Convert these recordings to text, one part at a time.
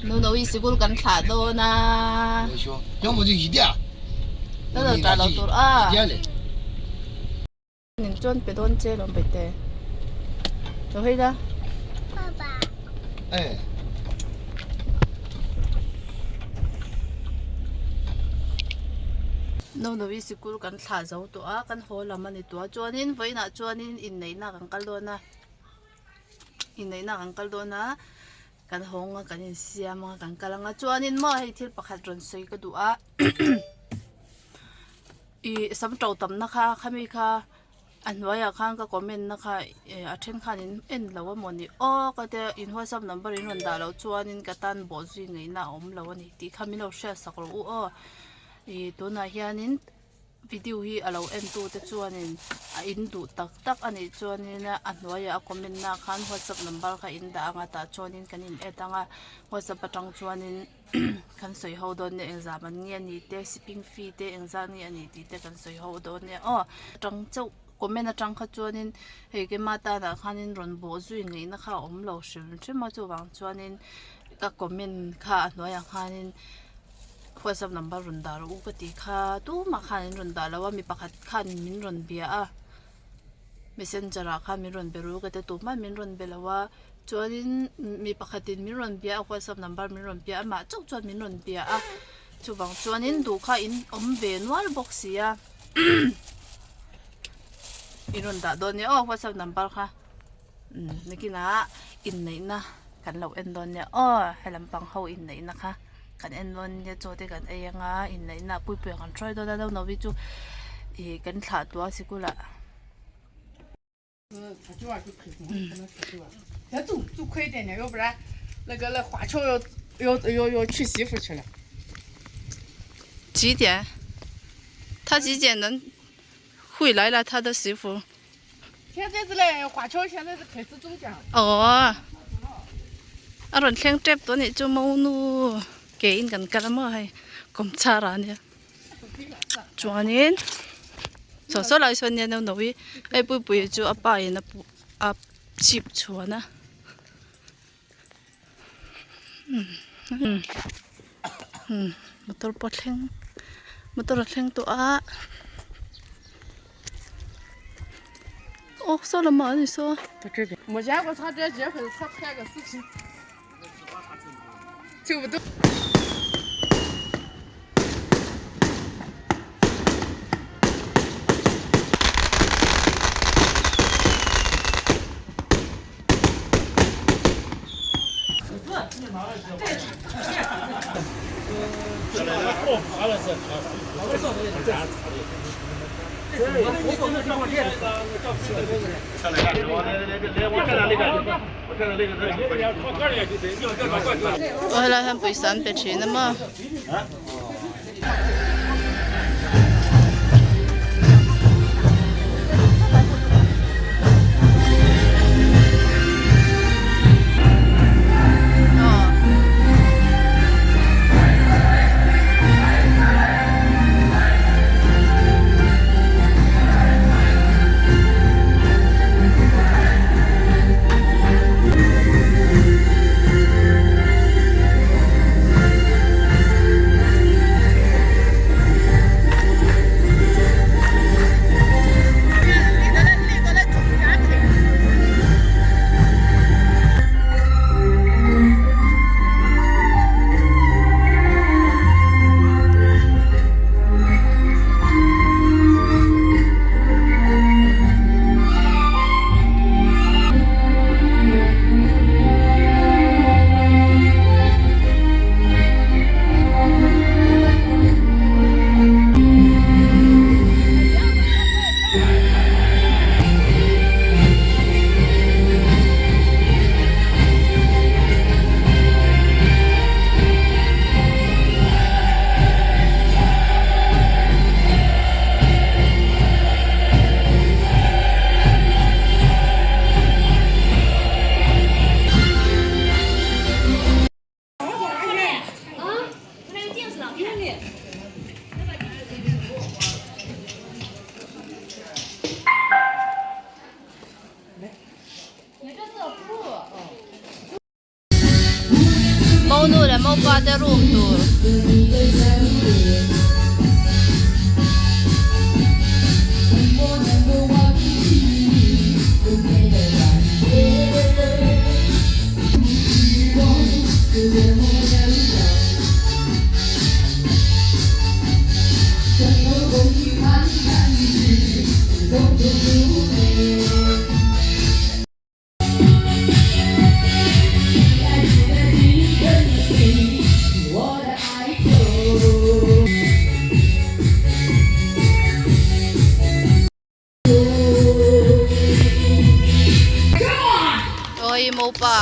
Nuno-i sikul kan thlah dawn a. Nuno tah lo tur a. Ning chuan pe dawn che lawm paite. Chaw hei la. Nuno-i sikul kan thlah zo tawh a, kan haw lam a ni tawh a. Chuanin vawiinah chuanin inneihna kan kal dawn a. Inneihna kan kal dawn a. Kan hawng a kan insiam a kan kal ang a chuanin maw hei thil pakhat rawn sawi ka duh a ih sam to tamna kha khami kha a hnuaiah khan ka comment na kha eh a then khan in en lo a mawni aw ka tia in whatsapp number in rawn dah loh chuanin ka tan bawh zui ngaihna a awm lo a ni tih kha min lo hriat sak rawh u aw ih tunah hianin. Video hi a lo en tu te chuanin a in duh tak tak a nih chuanin a hnuaiah a comment na khan whatsapp number kha in dah ang a tah chuanin kan in add ang a whatsapp atang chuanin kan sawi ho dawn nia engzah man nge a nih te shipping fee te engzah nge a nih tih te kan sawi ho dawn nia aw atang chauh comment atang kha chuanin hei keima tanah khanin rawn bawh zui ngaihna kha a awm lo hrim hrim a chuvang chuanin ka comment kha a hnuaiah khanin. Whatsapp number rawn dah rawh u ka tih kha tumah khan an rawn dah lo a mi pakhat khan min rawn bia a messenger ah khan min rawn be ru ka ti a tumah min rawn be lo a chuanin mi pakhatin min rawn bia a whatsapp number min rawn bia a amah chauh chuan min rawn bia a chuvang chuanin duh kha in awm ve nual bawk si a in rawn dah dawn nia aw whatsapp number kha. Umm nakinah inneihna kan lo en dawn nia aw he lampang ho inneihna kha kan en dawn nia chaw te kan ei anga inneihna ah puipuia kan hruai dawn a no no hi chu ih kan thlah tawh a sikul ah. 几点？他几点能回来了？他的媳妇。 现在是嘞，华侨现在是开始中奖。 Aw, a rawn thleng tep tawh anih chu monu ke in kan kal a maw hei kawmchar ah ania chuanin saw saw lai sawn nia no no hi hei puipui chu a pa in a a chhip chhuan a motor pawh a thleng motor a thleng tawh a aw saw lamah a ni saw. Aw helai hian pawisa an pe thin a maw. Monu leh mopa te room tur. Awi mopa.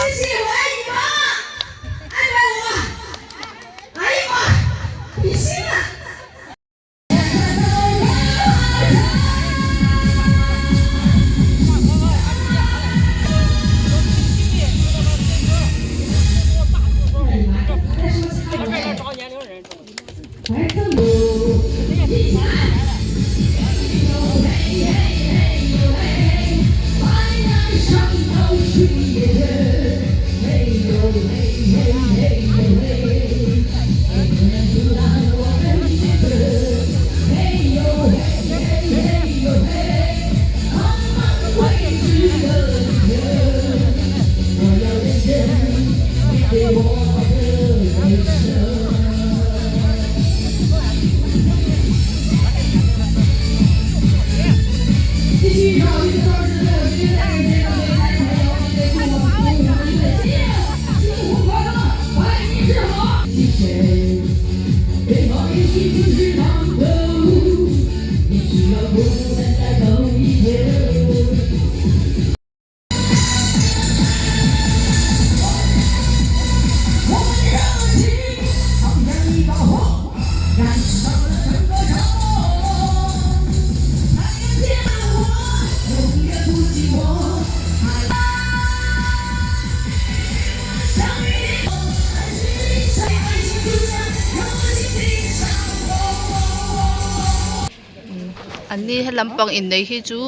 An ni he lampang innei hi chu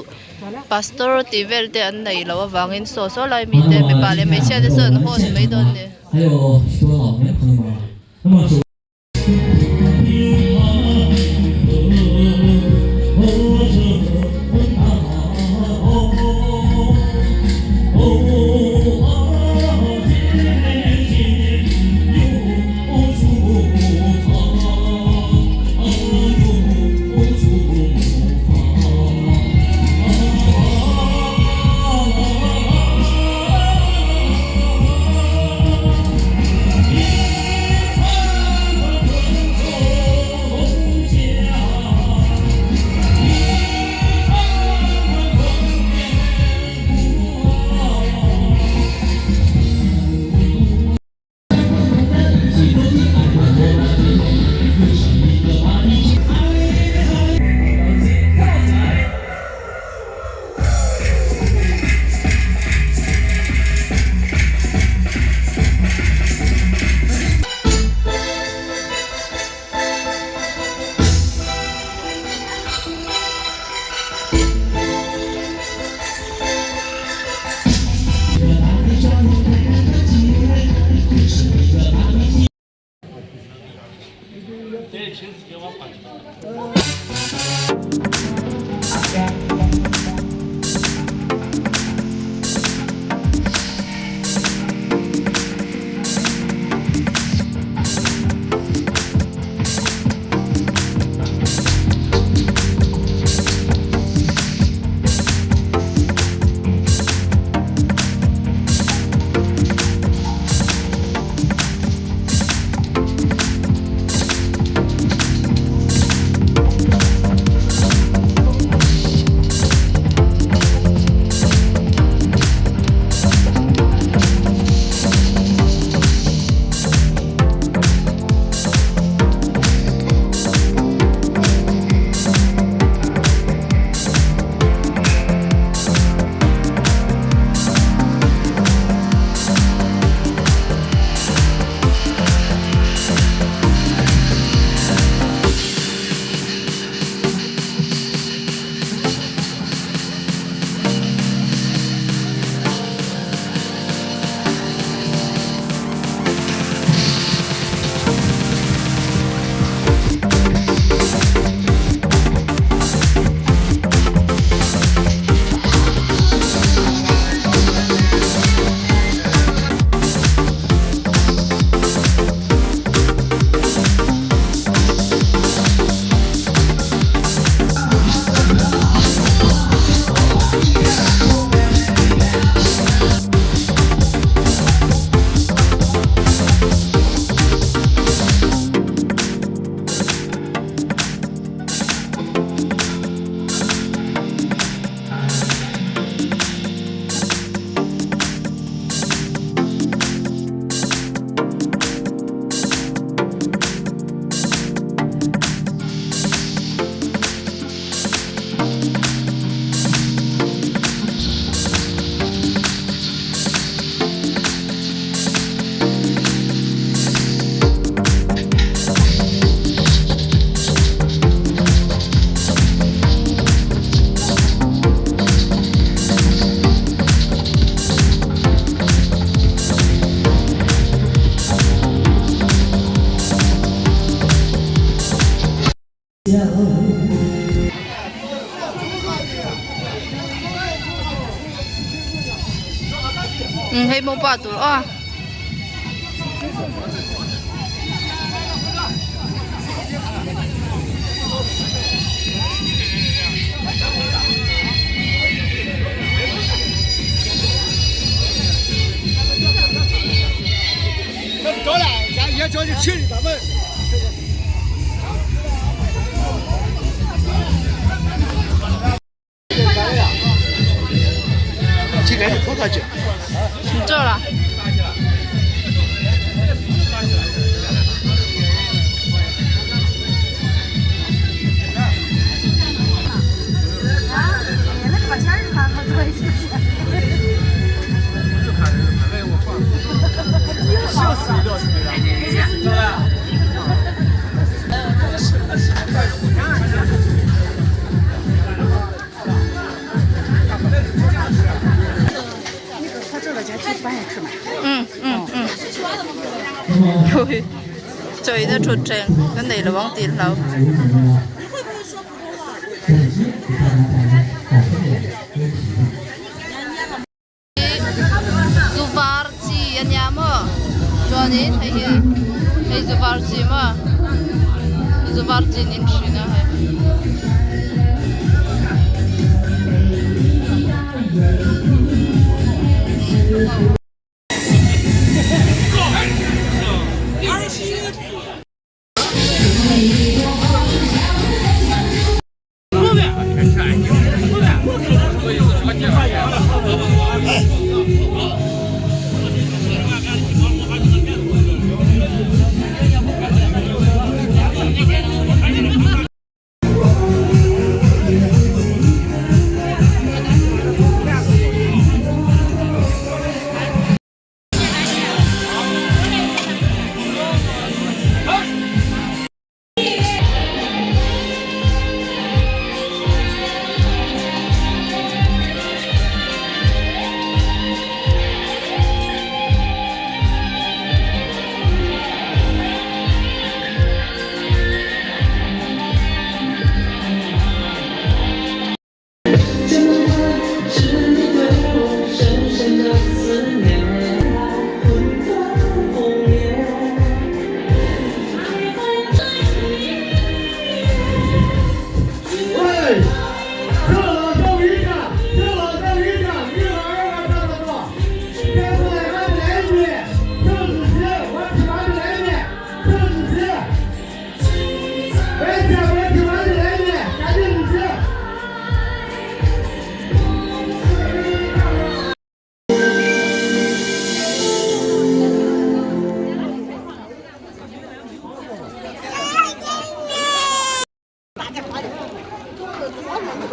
pastor tih vel te an nei loh avangin saw saw lai mite mipa leh hmeichhia te sawn an host mai dawn a ni. Hei mopa tur aw. Chawina thutthleng ka nei lo ang tih hlau. Zu var chi a nia maw chuanin hei hi hei zu var chi maw zu var chi niin thin a hei.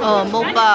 Aw mopa.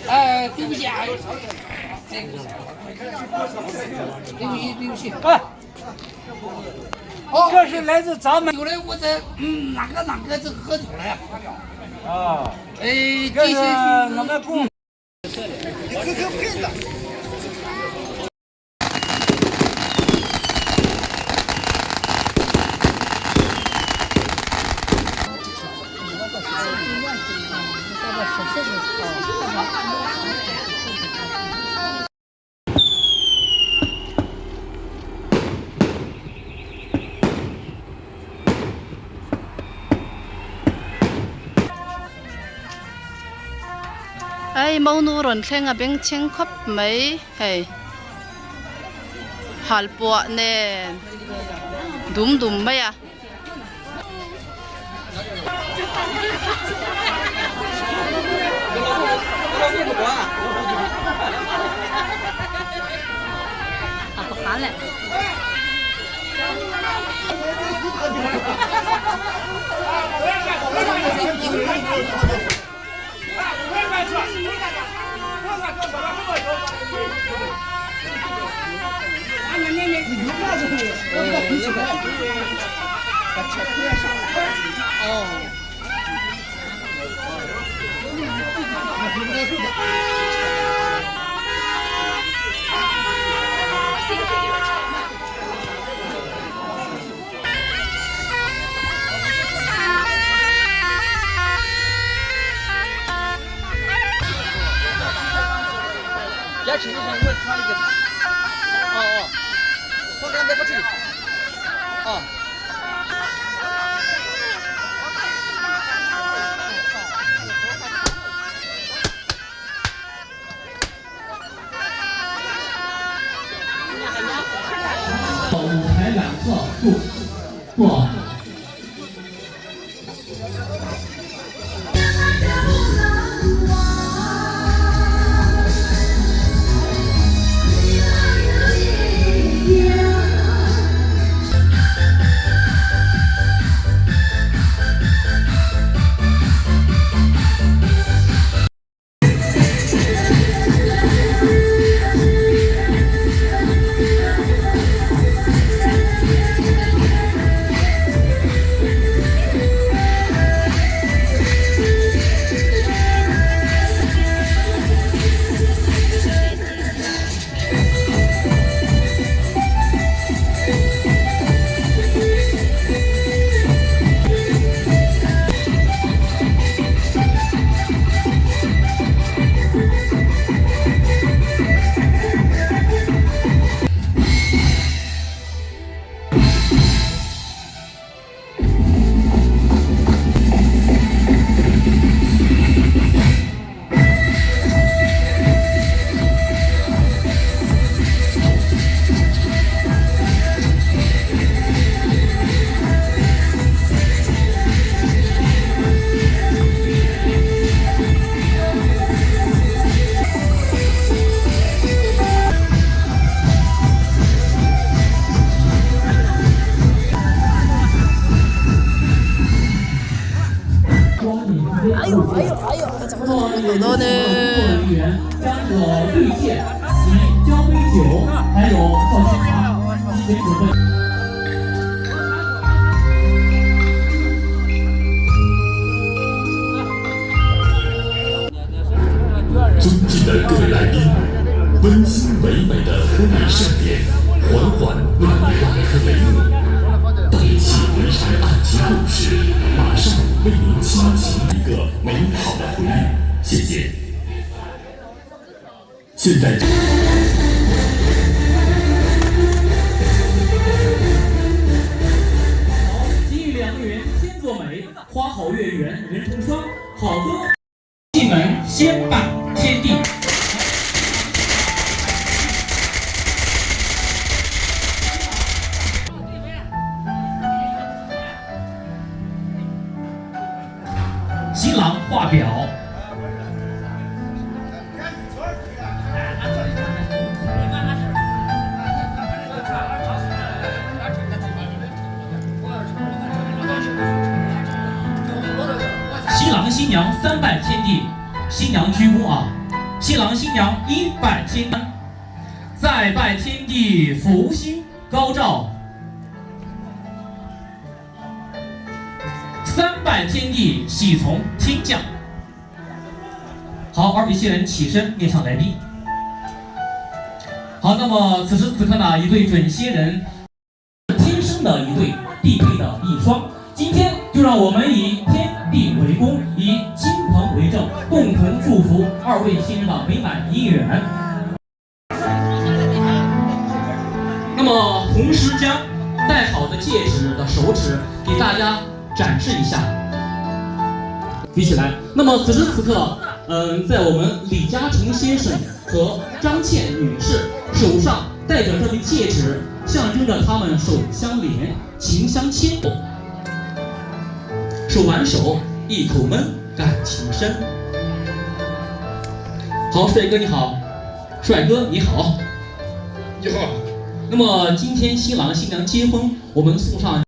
哎，对不起啊，对不起，对不起，对不起，哎，这是来自咱们有嘞，我在嗯哪个哪个这喝酒了呀？啊，哎，这是这些我们公。 Hei monu rawn thleng a bengchheng khawp mai hei halpuah nen dum dum mai a.舞台两侧坐坐。 너는 人员将这个绿箭及交杯酒，还有绍兴茶提前准备。尊敬的各位来宾，温馨唯美的婚礼盛典缓缓为您拉开帷幕。荡气回肠的爱情故事，马上为您倾情一个美好的回忆。谢谢。现在。好，金玉良缘天作美，花好月圆人成双，好歌进门先拜天地。新娘三拜天地，新娘鞠躬啊，新郎新娘一拜天，再拜天地，福星高照。三拜天地，喜从天降。好，二位新人起身面向来宾。好，那么此时此刻呢，一对准新人，天生的一对，地配的一双。今天就让我们以天地为公，以亲朋为证，共同祝福二位新人的美满姻缘。那么，同时将戴好的戒指的手指给大家展示一下，举起来。那么此时此刻，嗯，在我们李嘉诚先生和张倩女士手上戴着这枚戒指，象征着他们手相连，情相牵。手挽手，一口闷，感情深。好，帅哥你好，帅哥你好，你好。那么今天新郎新娘结婚，我们送上。